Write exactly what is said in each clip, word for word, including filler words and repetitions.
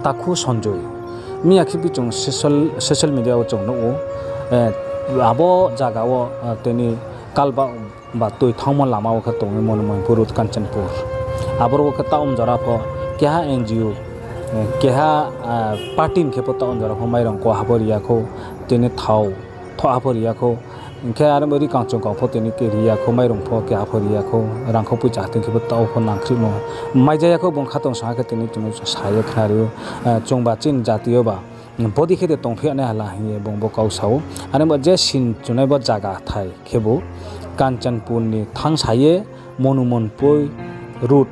Takhu Sanjoy. Miya khe bi chung social, social media wo chung nuh ou, eh, abo zaga wo, eh, tini kalbak ba tui thanngmo lama wo khe tong ou Monumoypur Road, Kanchanpur. Aboro wo khe taoh jora pho keha N G O, eh, keha, eh, party ni khe pho taoh jora pho mairong koha pho ri ya khou, tini thao thoha pho ri ya khou. Hing khe are bo ri kang chung kang pho tini khe ri ya khou, mairong pho keha pho ri ya khou, rangkhou poicha tong khe pho taoh pho nangkhrimo. Maija ya khou bung khatong song ha khe tini chung no sa ye khna ri ou, eh, chungba chini jati yo ba body khe de tongphi ya nai hala hing ye bung bo kau sa ou. Are bo je sin chunai bo zaga thai khebu Kanchanpur ni thang sa ye Monumoypur road,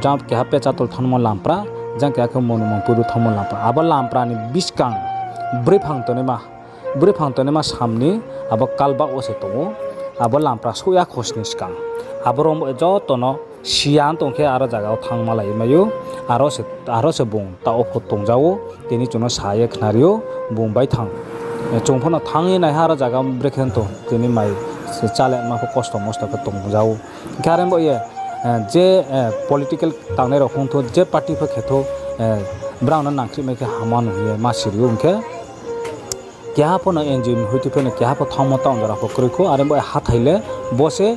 jang keha Pechatol thanngmo lampra, jang keha khe Monumoypur road thanngmo lampra. Abo lampra ni buskang broi phang tongnaima, broi phang tongnaima sam ni abo kalbak wo se tong ou. Abo lampra souh ya khosni skang. Aboro joto no siya tong khe aro zaga wo thanngmalai mai ou. Aro se, aro se bung taoh pho tongja ou. Tini chung no sa ye khna ri ou, bung bai thang. Eh, chung pho no thanng ye naiha aro zaga brekhe tong, tini mai se chálema pho kosto mosto khe tongja ou. Hing khe are bo ye, eh, je, eh, political tangnai rao phung thou, je party pho khe thou, eh, brao no nangkhrimai khe hama no hing ye ma siri ou hing khe. Keha pho no N G O ni hoite pho no keha pho thanngmo taoh jora pho kroi khou, are bo ye hathái le bo se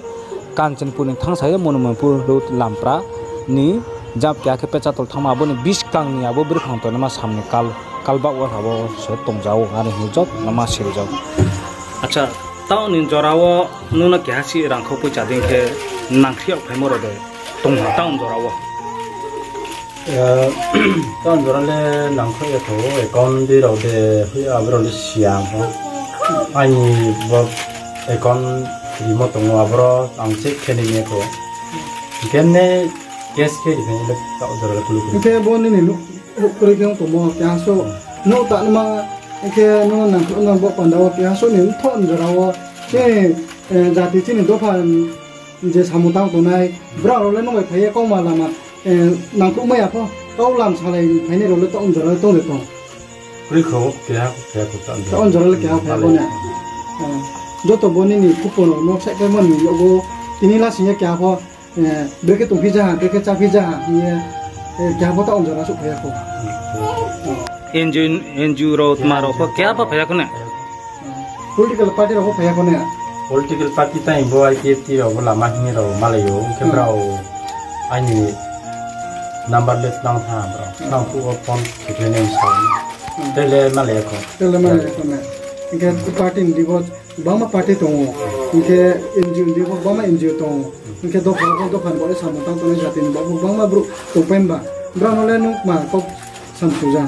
Kanchanpur ni thang sa ye Monumoypur road lampra ni jang keha khe Pechatol thanngmo abo ni buskang ni abo broi phang tongnaima sam ni kal, kalbak wo abo se tongja ou, are hing joto no ma siri ja ou. Acha, taoh ni jora wo nung no keha si rangkhou poicha dei khe nangkhri yag phaimo rao de tong ha taoh jora wo? Eh, taoh jora le nangkhruh ya tho, account di rao de, hui abrao le siya pho. Aini bo account rimo tong ou, aboro ang check khe ni ya kho. Hing khe ne cash khe ri khe le taoh jora le kulu kulu. Hing khe bo nini nuh, nuh kroi khe tongmo keha so, nuh ta nma, hing khe nung nangkhruh no bo panda wo keha so ni mthoh jora wo, chini, eh, jati chini dopha, je samung tang tongnai, brao rao le nung bai phai ye kauma lama, eh, nangkhruh mai ya pho, kau lam salai phainai rao le taoh jora le tong de tong? Kroi kho, keha, keha kho taoh jora le keha phai ya bo ne. Eh, joto bo nini khupo rao no saihkhlaimo ni yag wo, tini lasing ye keha pho, eh, brekhe tongphi ja ha, brekhe cháphi ja ha hing ye, eh, keha pho taoh jora souhphai ya kho. N G O, N G O rao tma rao pho keha pho phai ya kho ne? Political party rao pho phai ya kho ne? Political party tang bo I P F T rao bo lama hing rao malai ou, hing khe brao aini number le tnang tha brao, tnang phuh wo phone khe khe nai sa. Tele malai ya kho. Tele malai ya kho ne? Hing khe party ni di bo gbangma party tong ou, hing khe N G O ni di bo gbangma N G O tong ou, hing khe dopha bo dopha ni bo le samung tang tongnai jati ni bo gbangma brouh tongpai ba, brao no le nung tma kau samchu ja?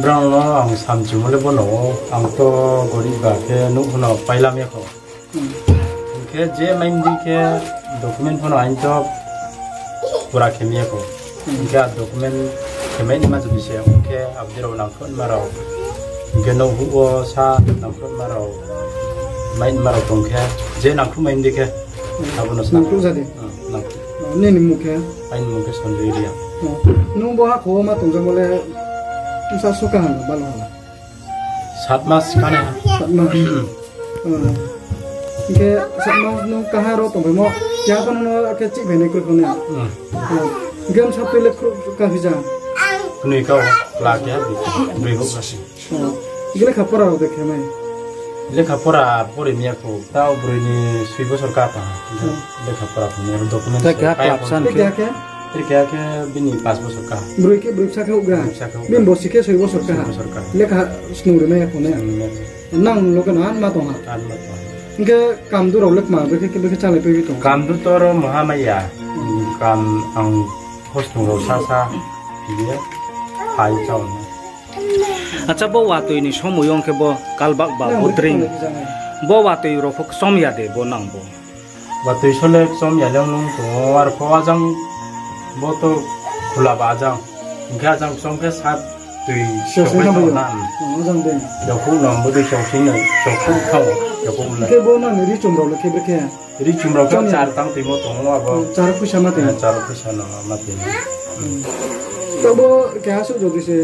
Brao no ang samchumo le bo no, ang to gorib ba khe nouh pho no pailam ya kho. Hing khe je maindi khe document pho no aini to pura khe mi ya kho. Hing khe a document khe mai nima jodi se, hing khe abo dei rao nangkhruh nma rao, hing khe nouh huh wo sa nangkhruh nma rao, mai nma rao tong khe, je nangkhruh maindi khe, abo no sa. Nangkhruh ja di? Nini mung khe? Aini mung khe Sanjoy Reang. Nung bo hakho wo ma tongjamo le bsa so kaham balo ha? Sat mas kha nai. Sat mas. Hing khe sat mas nung kaha ro tongphaimo, keha pho nung no khe chih phainai kroi pho ne? Hing khe bsa tui le khruh kaphi ja? Knoi kau, la keha, broi houh kasi. Hing khe lekha pora rao de khe mai? Lekha pora pori mi ya kho, tao broi ni soi bosor ka tong. Lekha pora phai mi ya kho, document keha khe? Tre keha khe bini pas bosor ka. Broi khe, broi bsa khe houhgra. Bini bosi khe soi bosor ka. Lekha snung ri mai ya kho ne? Nang loge no anma tong ha? Hing khe kamdu rao le kma, brekhe, brekhe chálai pai tong? Kamdu to ro maha mai ya. Kam ang hostung rao sasa phi ye phai chá ou. Acha, bo watoi ni somoi yo khe bo kalbak ba bo drain, bo watoi rao pho kchom ya de bo nang bo? Watoi so le kchom ya le nung tong ou, arpho ajang bo to khula ba ajang. Hing khe ajang kchom khe sa tui sokpai tong na. Yakhouh no bodei choksing no, choksing thao, yakhouh no. Hing khe bo nang ni richum rao le khe brekhe? Richum rao khe char tang tuimo tong ou abo. Char phuisa ma tui? Char phuisa no ma tui. Tabo keha suh jodi se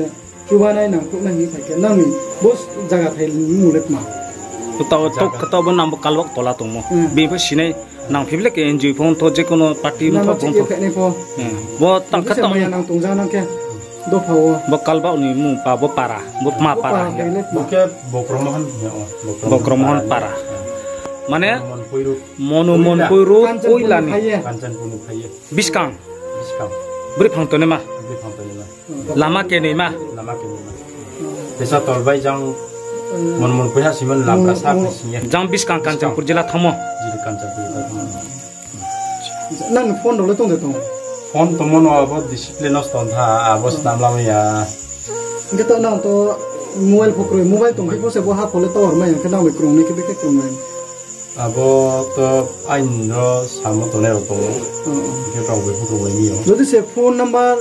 chubanai nangkhruhnai hing phai khe nang ni bo zaga thai ni mung le kma? Kto bo nang bo kalbak tola tongmo. Bini pho sinai nang phi le khe N G O phone tho, je kono party phone tho. Bo tang khe tang maya nang tongja nang khe. Dopha wo. Bo kalbao ni mung pa, bo para, bo tma para. Bo khe Bokromohon hing ya o, Bokromohon para. Mane Monumonpui ru. Monumonpui ru, Kanchanpur poila ni phai ye. Kanchanpur ni phai ye. Biskang. Biskang. Bri phang tongnaima. Bri phang tongnaima. Lama kenoima. Lama kenoima. Tesa tol bai jang Monumonpui ha simo ni lamra sa phai sing ye. Jang biskang Kanchanpur jila thanngmo. Jila Kanchanpur jila thanngmo. Nang ni phone rao le tong de tong? Phone tongmo no abo display nosto tha, abo snam lamai ya. Hing khe to nang to mobile pho kroi, mobile tong khe pho se bo ha pho le tower mai ya, hing khe nang bai krung nai khe bikhe krung nai. Abo to aini ro samo tongnai rao tong ou. Hing khe rao bai pho krung nai mi ou. Jodi se phone number,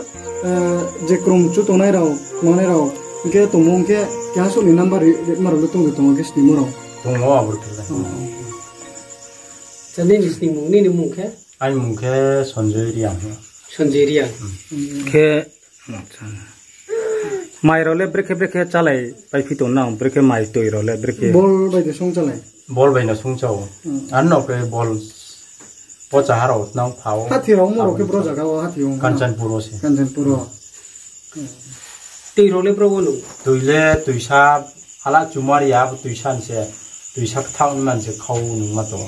eh, je krung chu tongnai rao, mangnai rao, hing khe tongmo hing khe keha suh ni number ri-, ri-, ma rao le tong de tong, hing khe snimo rao. Tong ou abo khe le. Acha, nini snimung, nini mung khe? Aini mung khe Sanjoy Reang. Sanjoy Reang. Khe, acha. Mai rao le brekhe brekhe chálai paiphi tong nang, brekhe mai toi rao le brekhe. Bol bai de song chálai. Bol bai no song chá ou. Ano khe bol pocha ha rao nang pha ou. Hathi rao mo rao khe bro jaga wo hathi ong. Kanchanpur wo se. Kanchanpur wo. Toi rao le bro wo nung? Toi le toisa, hala chumari ya, abo toisa ni se, toisa kthang ni man se khau nung ma tong.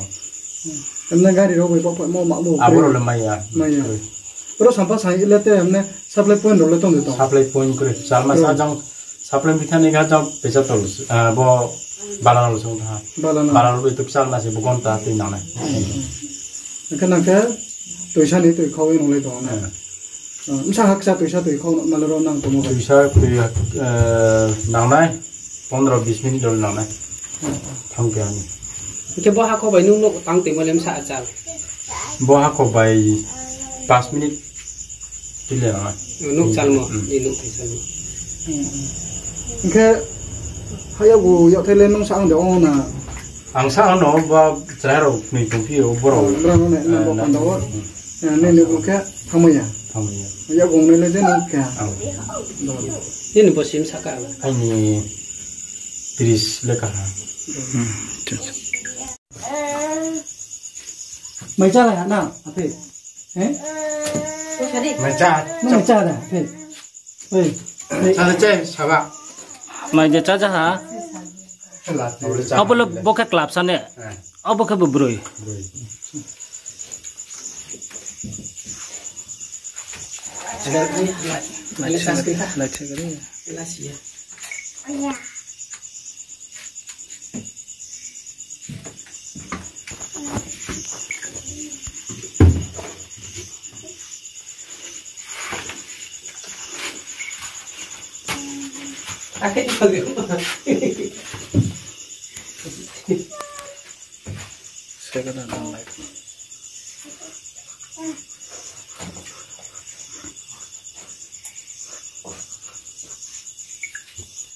Emne gari rao bai bo mo ma bo. Abo rao le mai ya. Mai ya. Ro sampha sai le te emne supply point rao le tong de tong? Supply point kre, chalma sa jang supply point thani ga jang pecha tol, ah, bo Balanal song tha. Balanal. Balanal bai to kchal na se bo gonta tui nangnai. Hing khe nang khe toisa ni toi khau ye nung le tong na? Bsa hakcha toisa toi khau na le ro nang tongmo bai? Toisa toi, eh, nangnai, pondro bis minute dol nangnai. Thang khe ani. Hing khe bo hakhor bai nung nouh tang toimo le bsa achal? Bo hakhor bai pas minute. Tile na. Nouh chalmo, ni nouh thai chalmo. Hing khe, hayagu yakthai le nung sa ang de ong na? Ang sa ang no, ba chrai rao ni tongphi ou, borao. Borao no ne, na bo panda wo. Nini bo khe thangmai ya? Thangmai ya. Yagu ong nai le je nung khe. Nini bo sim saka? Aini tris le kaha. Mai chá lai ha na, aphe? He? Mai chá. Nung mai chá da, aphe? Oi. Chá le chá, saba. Mai je chá ja ha? Abo le bo khe klapsa ne? Abo khe bo broi.